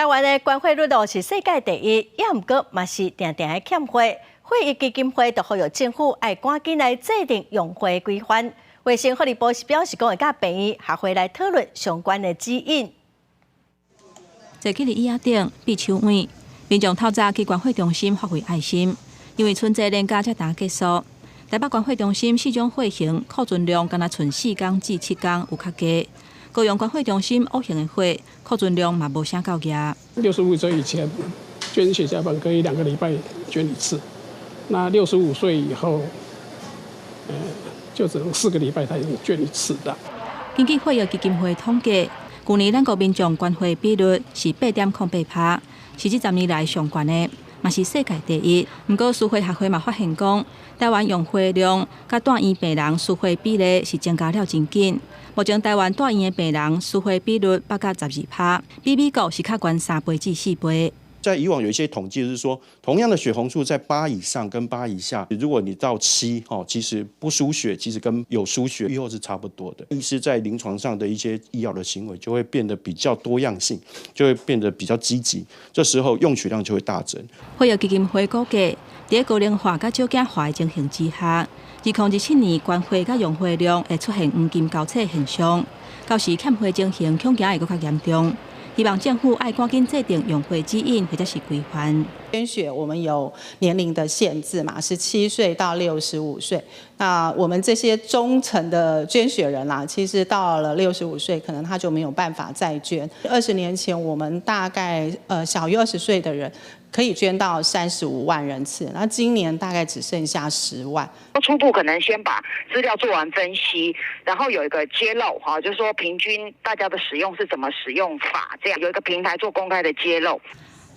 台灣的捐血率哦是世界第一，也毋過嘛是定定的欠血。血液基金會就呼籲政府愛趕緊來制定用血規範。衛生福利部是表示講會佮病院學會來討論相關的指引。坐起佇椅仔頂，變手位，民眾透早去捐血中心發揮愛心，因為春節連假才剛結束。台北捐血中心四種血型庫存量敢若賰4工至7工有較低。高雄捐血中心 O 型的血庫存量嘛無啥夠額。65歲以前捐血小板可以2個禮拜捐一次，那65歲以後，就只能4個禮拜才能捐一次的。根據血液基金會統計，舊年咱國民眾捐血比率是8.08%，是這10年來上懸的，嘛是世界第一。毋過，輸血學會嘛發現講，台灣用血量佮住院病人輸血比例是增加了真緊。目前台灣住院的病人輸血比率達到12%，比美國是較懸3倍至4倍。在以往有一些統計，就是說，同樣的血紅素在八以上跟八以下，如果你到七，哦，其實不輸血，其實跟有輸血預後是差不多的。醫師在臨床上的一些醫藥的行為就會變得比較多樣性，就會變得比較積極，這時候用血量就會大增。血液基金會估計，佇高齡化佮少子化的情形之下，2027年捐血佮用血量會出現黃金交錯現象，到時欠血情形恐驚會閣較嚴重。希望政府愛趕緊制定用血指引或者是規範。捐血我們有年齡的限制嘛，17歲到65歲。那我們這些忠誠的捐血人啦，其實到了六十五歲，可能他就沒有辦法再捐。20年前，我們大概小於20歲的人可以捐到35萬人次，那今年大概只剩下10萬。初步可能先把資料做完分析，然後有一個揭露哈，就是說平均大家的使用是怎麼使用法，這樣有一個平台做公開的揭露。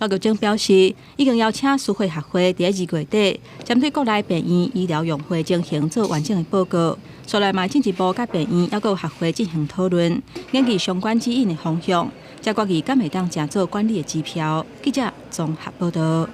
羅局長表示，已經邀請輸血學會佇2月底，針對國內病院醫療用血情形做完整的報告。紲來嘛進一步佮病院猶閣有學會進行討論，研究相關指引的方向，才決議敢會當成做管理的指標。記者綜合報道。